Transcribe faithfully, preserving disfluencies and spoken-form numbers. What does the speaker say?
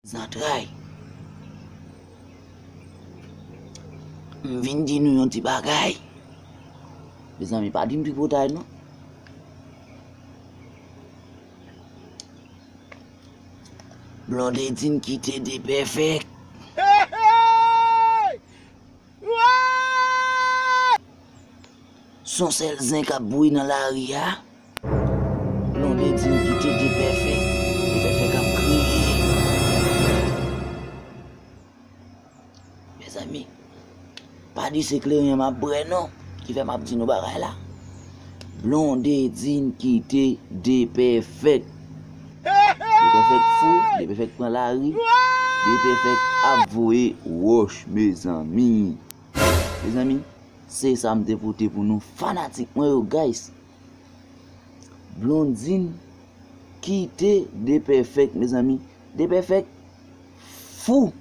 Zantray. M vin di nou yon ti bagay. Mezanmi, pa di m tripotay non. Blondedine kite Depèfèk. Son sèl zen k ap bouyi nan lari a. Blondedine kite Depèfèk. Depèfèk ap kriye. Mezanmi, pa di se kleren m ap bwè non, ki fè m ap di nou bagay la. Blondedine kite Depèfèk. Depèfèk fou, Depèfèk pran lari, Depèfèk ap voye wòch, mezanmi. Mezanmi, se sa m te pote pou nou fanatik mwen yo, guys. Blondedine kite Depèfèk, mezanmi. Depèfèk fou.